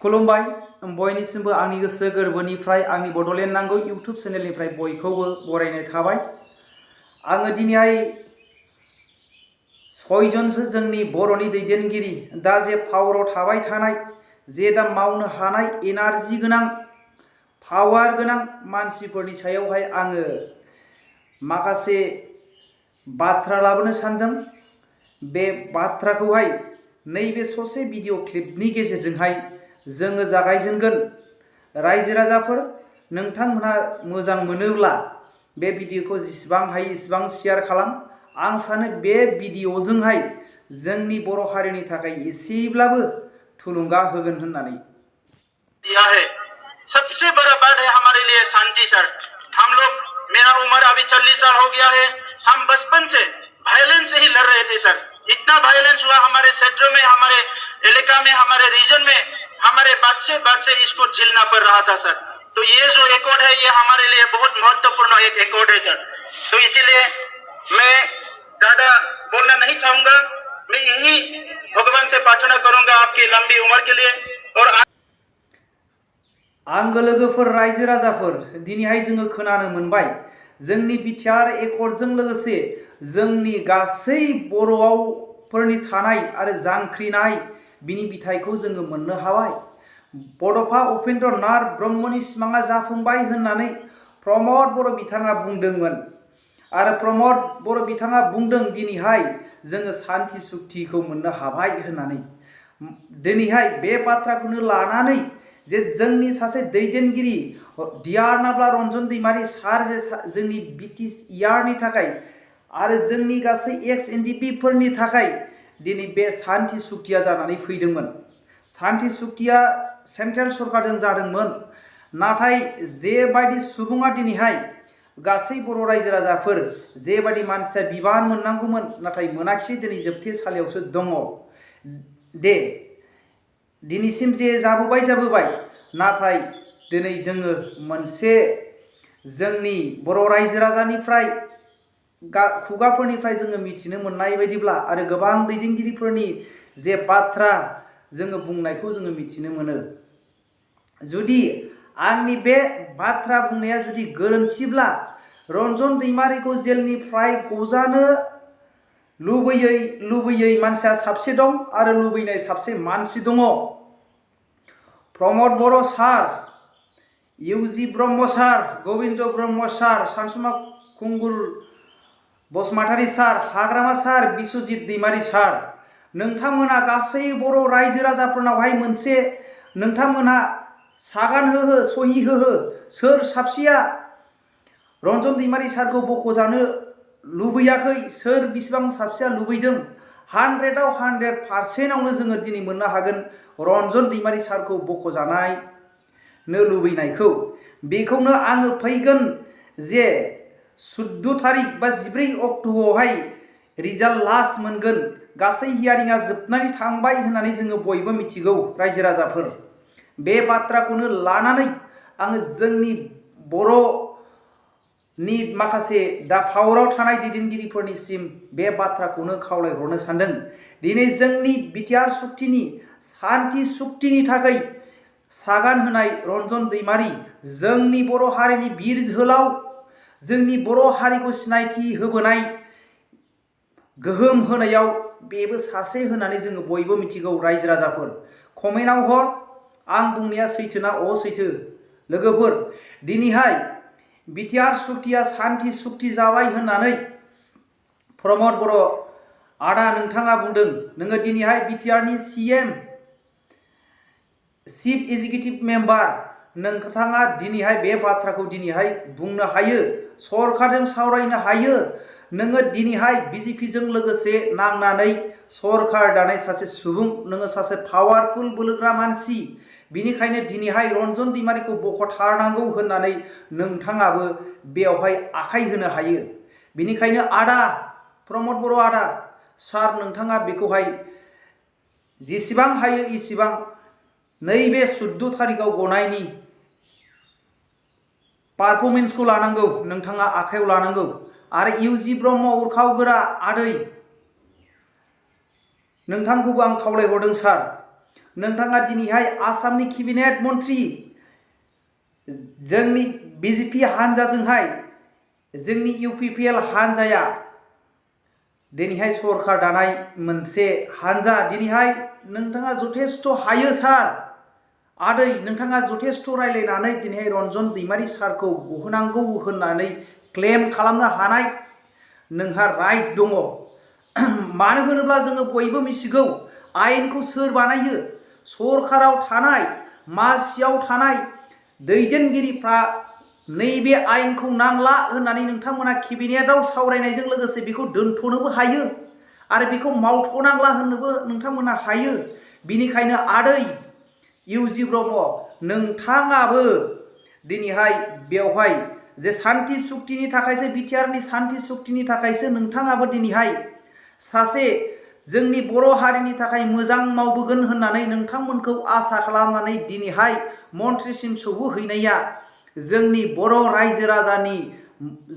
खुलुमबाय बयनिसिमबो आंनि गोसो गोरबोनिफ्राय आंनि बडलेण्ड नांगौ इउट्यूब चेनेलनिफ्राय बयखौबो बरायनाय थाबाय। आङो दिनैहाय सयजनसो जोंनि बर'नि दैदेनगिरि दा जे पावाराव थाबाय थानाय जे दा मावनो हानाय एनार्जि गोनां पावार गोनां मानसिफोरनि सायावहाय आङो माखासे बाथ्रा लाबोनो सानदों। बे बाथ्राखौहाय नैबे ससे भिडिअ क्लिपनि गेजेरजोंहाय जोङो जागायजेनगोन। रायजो राजाफोर नोंथांमोनहा मोजां मोनोब्ला बे भिडिअखौ जेसेबां हायो एसेबां शेयार खालाम। आं सानो बे भिडिअजोंहाय जोंनि बर' हारिनि थाखाय एसेब्लाबो थुलुंगा होगोन होननानै। यह है सबसे बड़ा बात है हमारे लिए शांति सर। हम लोग मेरा उम्र अभी 40 साल हो गया है। हम बचपन से वायलेंस से ही लड़ रहे थे सर। इतना वायलेंस हुआ हमारे क्षेत्रों में, हमारे इलाका में, हमारे रीजन में, हमारे बच्चे इसको झेलना पड़ रहा था सर। तो ये जो एकॉर्ड है ये हमारे लिए बहुत महत्वपूर्ण एक एकॉर्ड है सर। तो इसीलिए मैं ज्यादा बोलना नहीं चाहूंगा। मैं यही भगवान से प्रार्थना करूंगा आपकी लंबी उम्र के लिए। और आंगो लोगोफोर रायजो राजाफोर दिनैहाय जोङो खोनानो मोनबाय जोंनि बिटिआर एकर्डजों लोगोसे जोंनि गासै बर'फोरनि थानाय आरो जांख्रिनाय बिनि बिथाइखौ जोङो मोननो हाबाय। बड'फा उपेन्द्र नाथ ब्रह्मनि सिमाङा जाफुंबाय होननानै प्रमद बर' बिथाङा बुंदोंमोन आरो प्रमद बर' बिथाङा बुंदों दिनैहाय जोङो सान्ति सुक्तिखौ मोननो हाबाय होननानै। दिनैहाय बे बाथ्राखौनो लानानै जे जोंनि सासे दैदेनगिरि डिआर नाब्ला रन्जन दैमारी सार जे जोंनि बिटिआरनि थाखाय आरो जोंनि गासै एक्स एनडिपि फोरनि थाखाय दिनै बे सान्ति सुक्तिया जानानै फैदोंमोन। सान्ति सुक्तिया सेन्ट्रेल सरकारजों जादोंमोन, नाथाय जेबायदि सुबुङा दिनैहाय गासै बर' रायजो राजाफोर जेबायदि मानसिया बिबान मोननांगौमोन नाथाय मोनाखिसै दिनै जोबथेसालियावसो दङ। दे दिनैसिम जे जाबोबाय नाथाय दिनै जोङो मोनसे जोंनि बर' रायजो राजानिफ्राय खुगाफोरनिफ्राय जोङो मिथिनो मोननाय बायदिब्ला आरो गोबां दैदेनगिरिफोरनि जे बाथ्रा जोङो बुंनायखौ जोङो मिथिनो मोनो। जुदि आंनि बे बाथ्रा बुंनाया जुदि गोरोन्थिब्ला रन्जन दैमारीखौ जेलनिफ्राय गजानो लुबैयै मानसिया साबसे दं आरो लुबैनाय साबसे मानसि दङ। प्रमद बर' सार, इउजि ब्रह्म सार, गबिन्द ब्रह्म सार, सानसुमा कुंगुर बसुमातारी सार, हाग्रामा सार, बिस्वजित दैमारी सार, नोंथांमोना गासै बर' रायजो राजाफोरनावहाय मोनसे नोंथांमोना सागान होहो सहि होहो सोर साबसेया रन्जन दैमारी सारखौ बख'जानो लुबैयाखै, सोर बिसिबां साबसेया लुबैदों। 100आव 100% जोङो दिनै मोननो हागोन रन्जन दैमारी सारखौ बख'जानायनो लुबैनायखौ। बेखौनो आङो फैगोन जे 14 थारिख बा 14 अक्ट'आवहाय रिजाल्ट लास्ट मोनगोन। गासै हियारिंआ जोबनानै थांबाय होननानै जोङो बयबो मिथिगौ रायजो राजाफोर। बे बाथ्राखौनो लानानै आङो जोंनि बर'नि माखासे दा पावाराव थानाय दैदेनगिरिफोरनिसिम बे बाथ्राखौनो खावलायहरनो सानदों। दिनै जोंनि बिटिआर सुक्तिनि सान्ति सुक्तिनि थाखाय सागान होनाय रन्जन दैमारी जोंनि बर' हारिनि बिर जोहोलाव, जोंनि बर' हारिखौ सिनायथि होबोनाय गोहोम होनायाव बेबो सासे होननानै जोङो बयबो मिथिगौ रायजो राजाफोर। कमेन्टआव हर आं बुंनाया सैथोना असैथो। लोगोफोर दिनैहाय बिटिआर सुक्तिया सान्ति सुक्ति जाबाय होननानै प्रमद बर' आदा नोंथाङा बुंदों। नोङो दिनैहाय बिटिआरनि सिएम चिफ एग्जिकिउटिभ मेम्बार नोंथाङा दिनैहाय बे बाथ्राखौ दिनैहाय बुंनो हायो, सरकारजों सावरायनो हायो। नोङो दिनैहाय बिजेपिजों लोगोसे नांनानै सरकार दानाय सासे सुबुं, नोङो सासे पावारफुल बोलोग्रा मानसि। बिनिखायनो दिनैहाय रन्जन दैमारीखौ बख'थारनांगौ होननानै नोंथाङाबो बेवहाय आखाइ होनो हायो। बिनिखायनो आदा प्रमद बर' आदा सार नोंथाङा बेखौहाय जेसेबां हायो एसेबां नैबे 14 थारिखआव गनायनि पारफरमेन्सखौ लानांगौ, नोंथाङा आखाइयाव लानांगौ। आरो इउजि ब्रह्म उरखाव गोरा आदै नोंथांखौबो आं खावलायहरदों सार, नोंथाङा दिनैहाय आसामनि केबिनेट मन्त्रि जोंनि बिजेपि हानजाजोंहाय जोंनि इउपिपिएल हानजाया दिनैहाय सरकार दानाय मोनसे हानजा दिनैहाय नोंथाङा जथेस्थ हायो सार आदै नोंथाङा जथेस्थ रायलायनानै दिनैहाय रन्जन दैमारी सारखौ गहोनांगौ होननानै क्लेम खालामनो हानाय नोंहा राइट दङ मानो होनोब्ला जोङो बयबो मिथिगौ आयेनखौ सोर बानायो सरकाराव थानाय मासियाव थानाय दैदेनगिरिफ्रा नैबे आयेनखौ नांला होननानै नोंथांमोना केबिनेटआव सावरायनायजों लोगोसे बेखौ दोनथ'नोबो हायो आरो बेखौ मावथ'नांला होननोबो नोंथांमोना हायो बिनिखायनो आदै इउजि ब्रह्म नोंथाङाबो दिनैहाय बेवहाय जे सान्ति सुक्तिनि थाखायसो बिटिआरनि सान्ति सुक्तिनि थाखायसो नोंथाङाबो दिनैहाय सासे जोंनि बर' हारिनि थाखाय मोजां मावबोगोन होननानै नोंथांमोनखौ आसा खालामनानै दिनैहाय मन्थ्रिसिम सौहैनाया जोंनि बर' रायजो राजानि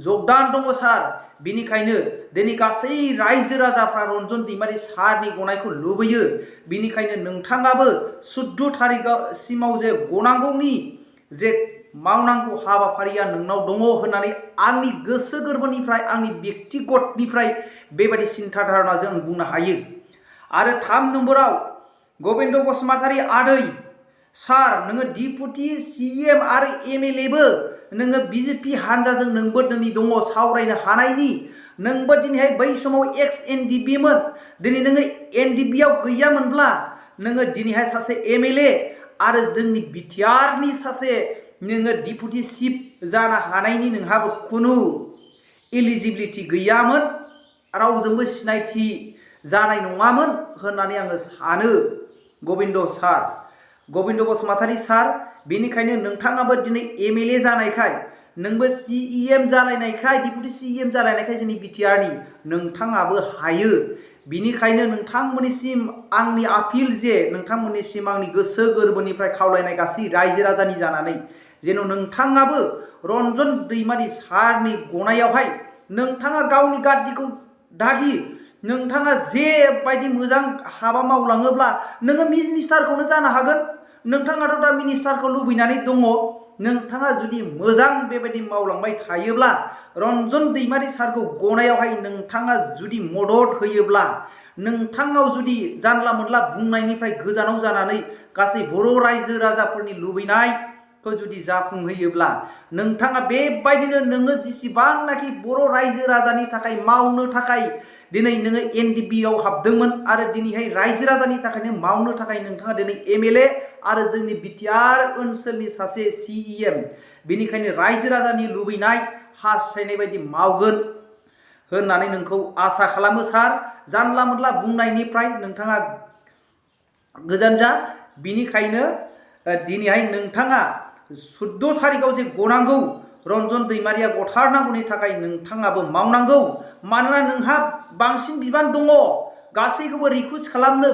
जगदान दङ सार बिनिखायनो दिनै गासै रायजो राजाफ्रा रन्जन दैमारी सारनि गनायखौ लुबैयो बिनिखायनो नोंथाङाबो 14 थारिखसिमाव जे गनांगौनि जे मावनांगौ हाबाफारिया नोंनाव दङ होननानै आंनि गोसो गोरबोनिफ्राय आंनि व्यक्तिगतनिफ्राय बेबायदि सिन्था धारणाजों आं बुंनो हायो आरो 3 नम्बराव गबिन्द बसुमतारी आदै सार नोङो डिपुटि सिएम आरो एमएलएबो नोङो बिजेपि हानजाजों नोंबो दिनै दङ सावरायनो हानायनि नोंबो दिनैहाय बै समाव एक्स एनडिबि मोन दिनै नोङो एनडिबिआव गैयामोनब्ला नोङो दिनैहाय सासे एमएलए आरो जोंनि बिटिआरनि सासे नोङो डिपुटि चिफ जानो हानायनि नोंहाबो खुनु एलिजिबिलिटि गैयामोन रावजोंबो सिनायथि जानाय नङामोन होननानै आङो सानो गबिन्द बसुमतारी सार बेनिखायनो नोंथाङाबो दिनै एमएलए जानायखाय नोंबो सिएम जालायनायखाय डिपुटि सिएम जालायनायखाय जोंनि बिटिआरनि नोंथाङाबो हायो बिनिखायनो नोंथांमोननिसिम आंनि आपिल जे नोंथांमोननिसिम आंनि गोसो गोरबोनिफ्राय खावलायनाय गासै रायजो राजानि जानानै जेन नोंथाङाबो रन्जन दैमारी सारनि गनायावहाय नोंथाङा गावनि गाद्दिखौ दागि नोंथाङा जेबायदि मोजां हाबा मावलाङोब्ला नोङो मिनिस्टारखौनो जानो हागोन नोंथाङाथ' दा मिनिस्टारखौ लुबैनानै दङ नोंथाङा जुदि मोजां बेबायदि मावलांबाय थायोब्ला रन्जन दैमारी सारखौ गनायावहाय नोंथाङा जुदि मदद होयोब्ला नोंथांनाव जुदि जानला मोनला बुंनायनिफ्राय गोजानाव जानानै गासै बर' रायजो राजाफोरनि लुबैनायखौ जुदि जाफुंहोयोब्ला नोंथाङा बेबायदिनो नोङो जेसेबांनाखि बर' रायजो राजानि थाखाय मावनो थाखाय दिनै नोङो एनडिबिआव हाबदोंमोन आरो दिनैहाय रायजो राजानि थाखायनो मावनो थाखाय नोंथाङा दिनै एमएलए आरो जोंनि बिटिआर ओनसोलनि सासे सिएम बेनिखायनो रायजो राजानि लुबैनाय हास्थायनाय बायदि मावगोन होननानै नोंखौ आसा खालामो सार जानला मोनला बुंनायनिफ्राय नोंथाङा गोजान जा बिनिखायनो दिनैहाय नोंथाङा 14 थारिखआव जे गनांगौ रन्जन दैमारीया गथारनांगौनि थाखाय नोंथाङाबो मावनांगौ मानोना नोंहा बांसिन बिबान दङ गासैखौबो रिकुवेस्ट खालामनो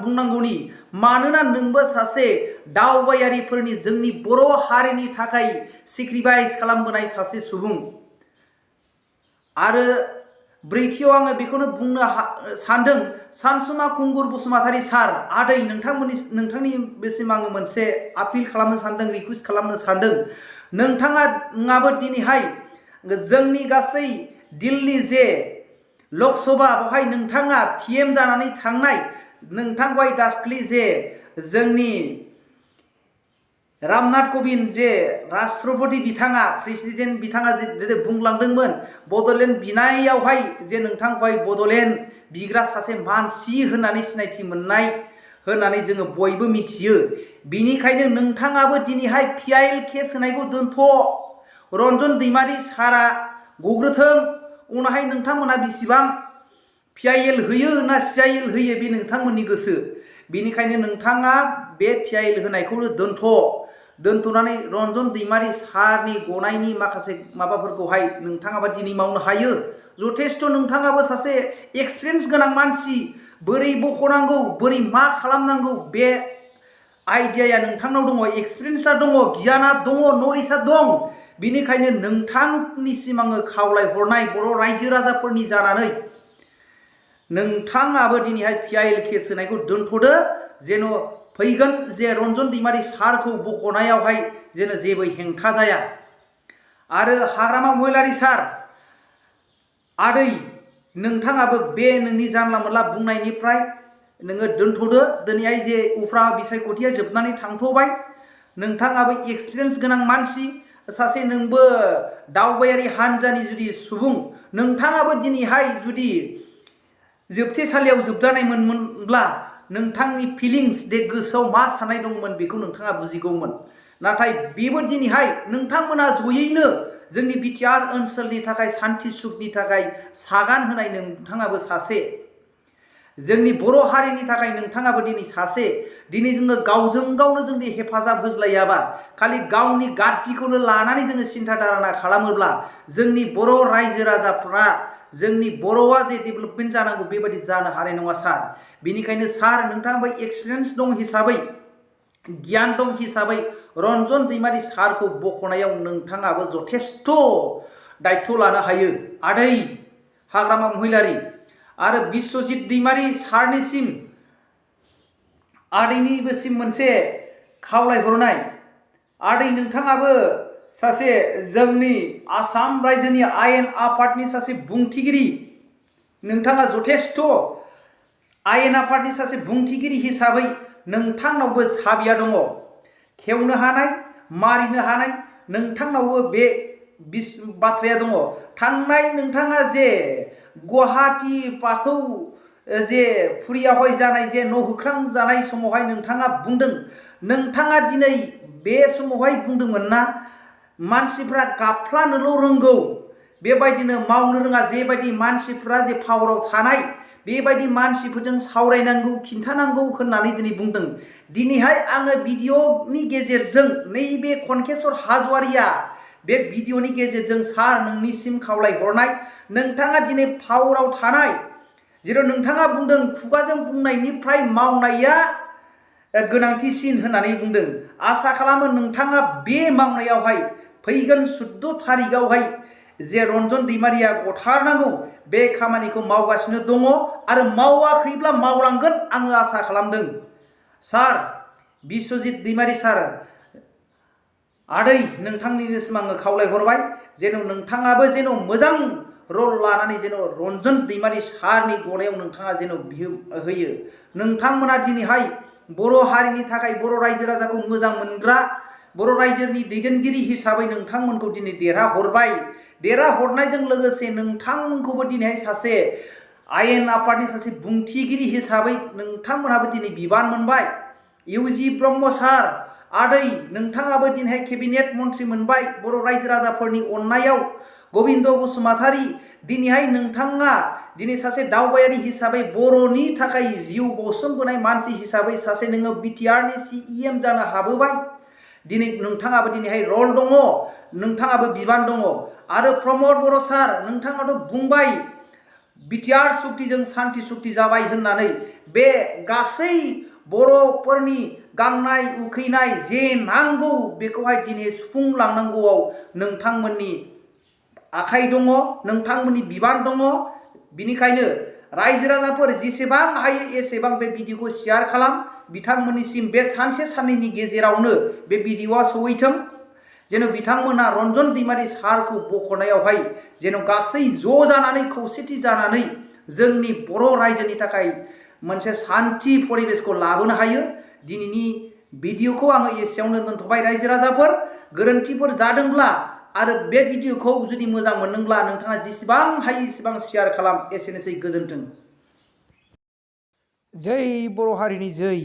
बुंनांगौनि मानोना नोंबो सासे दावबायारिफोरनि जोंनि बर' हारिनि थाखाय सेक्रिफाइस खालामबोनाय सासे सुबुं आरो ब्रैथियाव आङो बेखौनो बुंनो सानदों सानसुमा कुंगुर बसुमतारी सार आदै नोंथांनि बेसिम आङो मोनसे आपिल खालामनो सानदों रिकुवेस्ट खालामनो सानदों नोंथाङाबो दिनैहाय जोंनि गासै दिल्ली जे लकसभा बेवहाय नोंथाङा पिएम जानानै थांनाय नोंथांखौहाय दाख्लि जे जोंनि रामनाथ कविन्द जे राष्ट्रपति बिथाङा प्रेसिडेन्ट बिथाङा जे बुंलांदोंमोन बडलेण्ड बिनायावहाय जे नोंथांखौहाय बडलेण्ड बिग्रा सासे मानसि होननानै सिनायथि मोननाय होननानै जोङो बयबो मिथियो बिनिखायनो नोंथाङाबो दिनैहाय पिआइएल केस होनायखौ दोनथ' रन्जन दैमारी सारा गग्रोथों उनावहाय नोंथांमोना बेसेबां पिआइएल होयो ना सिआइएल होयो बे नोंथांमोननि गोसो बेनिखायनो नोंथाङा बे पिआइएल होनायखौनो दोनथ'नानै रन्जन दैमारी सारनि गनायनि माखासे माबाफोरखौहाय नोंथाङाबो दिनै मावनो हायो जथेस्थ' नोंथाङाबो सासे एक्सपिरियेन्स गोनां मानसि बोरै बख'नांगौ बोरै मा खालामनांगौ बे आइडियाया नोंथांनाव दङ एक्सपिरियेन्सआ दङ गियाना दङ नलेजआ दं बिनिखायनो नोंथांनिसिम आङो खावलायहरनाय बर' रायजो राजाफोरनि जानानै नोंथाङाबो दिनैहाय पिआइएल केस होनायखौ दोनथ'दो जेन फैगोन जे रन्जन दैमारी सारखौ बख'नायावहाय जेन जेबो हेंथा जाया। आरो हाग्रामा महिलारी सार आदै नोंथाङाबो बे नोंनि जानला मोनला बुंनायनिफ्राय नोङो दोनथ'दो। दिनैहाय जे उफ्रा बिसायख'थिया जोबनानै थांथ'बाय, नोंथाङाबो एक्सपिरियेन्स गोनां मानसि सासे, नोंबो दावबायारि हान्जानि जुदि सुबुं, नोंथाङाबो दिनैहाय जुदि जोबथेसालियाव जोबजानायमोनब्ला नोंथांनि फिलिंस दे गोसोआव मा साननाय दंमोन बेखौ नोंथाङा बुजिगौमोन। नाथाय बेबो दिनैहाय नोंथांमोना जयैनो जोंनि बिटिआर ओनसोलनि थाखाय सान्थि सुखनि थाखाय सागान होनाय नोंथाङाबो सासे, जोंनि बर' हारिनि थाखाय नोंथाङाबो दिनै सासे। दिनै जोङो गावजों गावनो जोंनि हेफाजाब होज्लायाबा, खालि गावनि गाद्दिखौनो लानानै जोङो सिन्था धारना खालामोब्ला जोंनि बर' रायजो राजाफ्रा, जोंनि बर'आ जे डेभेलपमेन्ट जानांगौ बेबायदि जानो हानाय नङा सार। बेनिखायनो सार नोंथाङाबो एक्सपिरियेन्स दं हिसाबै, गियान दं हिसाबै रन्जन दैमारी सारखौ बख'नायाव नोंथाङाबो जथेस्थ' दायित्व लानो हायो। आदै हाग्रामा महिलारी आरो बिस्वजित दैमारी सारनिसिम आदैनिबोसिम मोनसे खावलायहरनाय, आदै नोंथाङाबो सासे जोंनि आसाम रायजोनि आयेन आफादनि सासे बुंथिगिरि, नोंथाङा जथेस्थ' आयेन आफादनि सासे बुंथिगिरि हिसाबै नोंथांनावबो साबिया दङ, खेवनो हानाय, मारिनो हानाय नोंथांनावबो बे बाथ्राया दङ। थांनाय नोंथाङा जे गुवाहाटी बाथौ जे फुरियावहाय जानाय जे न' होख्रां जानाय समावहाय नोंथाङा बुंदों, नोंथाङा दिनै बे समावहाय बुंदोंमोन ना मानसिफ्रा गाबफ्लानोल' रोंगौ, बेबायदिनो मावनो रोङा। जेबायदि मानसिफ्रा जे पावाराव थानाय बेबायदि मानसिफोरजों सावरायनांगौ, खिन्थानांगौ होननानै दिनै बुंदों। दिनैहाय आङो भिडिअ'नि गेजेरजों नैबे खनकेश्वर हाज'वारिया बे भिडिअ'नि गेजेरजों सार नोंनिसिम खावलायहरनाय, नोंथाङा दिनै पावाराव थानाय, जेराव नोंथाङा बुंदों खुगाजों बुंनायनिफ्राय मावनाया गोनांथिसिन होननानै बुंदों। आसा खालामो नोंथाङा बे मावनायावहाय फैगोन 14 थारिखआवहाय जे रन्जन दैमारिया गथारनांगौ बे खामानिखौ मावगासिनो दङ आरो मावाखैब्ला मावलांगोन आङो आसा खालामदों। सार बिस्वजित दैमारी सार आदै नोंथांनिसिम आङो खावलायहरबाय, जेन' नोंथाङाबो जेन' मोजां रल लानानै जेन' रन्जन दैमारी सारनि गनायाव नोंथाङा जेन' बिहोमा होयो। नोंथांमोना दिनैहाय बर' हारिनि थाखाय, बर' रायजो राजाखौ मोजां मोनग्रा, बर' रायजोनि दैदेनगिरि हिसाबै नोंथांमोनखौ दिनै देरहाहरबाय। देरहाहरनायजों लोगोसे नोंथांमोनखौबो दिनैहाय सासे आयेन आफादनि सासे बुंथिगिरि हिसाबै नोंथांमोनहाबो दिनै बिबान मोनबाय। इउजि ब्रह्म सार आदै नोंथाङाबो दिनैहाय केबिनेट मन्त्रि मोनबाय बर' रायजो राजाफोरनि अननायाव। गबिन्द बसुमातारी दिनैहाय नोंथाङा दिनै सासे दावबायारि हिसाबै, बर'नि थाखाय जिउ बाउसोमबोनाय मानसि हिसाबै सासे नोङो बिटिआरनि CEM जानो हाबोबाय। दिनै नोंथाङाबो दिनैहाय रल दङ, नोंथाङाबो बिबान दङ। आरो प्रमद बर' सार नोंथाङाथ' बुंबाय बिटिआर सुक्तिजों सान्ति सुक्ति जाबाय होननानै, बे गासै बर'फोरनि गांनाय उखैनाय जे नांगौ बेखौहाय दिनै सुफुंलांनांगौआव नोंथांमोननि आखाइ दङ, नोंथांमोननि बिबान दङ। बिनिखायनो रायजो राजाफोर जेसेबां हायो एसेबां बे भिडिअखौ शेयार खालाम, बिथांमोननिसिम बे सानसे साननैनि गेजेरावनो बे भिडिअआ सौहैथों, जेन' बिथांमोना रन्जन दैमारी सारखौ बख'नायावहाय जेन' गासै ज' जानानै खौसेथि जानानै जोंनि बर' रायजोनि थाखाय मोनसे सान्थि परिबेसखौ लाबोनो हायो। दिनैनि भिडिअखौ आङो एसेयावनो दोनथ'बाय। रायजो राजाफोर गोरोन्थिफोर जादोंब्ला आरो बे भिडिअखौ जुदि मोजां मोनदोंब्ला नोंथाङा जेसेबां हायो एसेबां शेयार खालाम। एसेनोसै, गोजोन्थों। जै बर' हारिनि जै।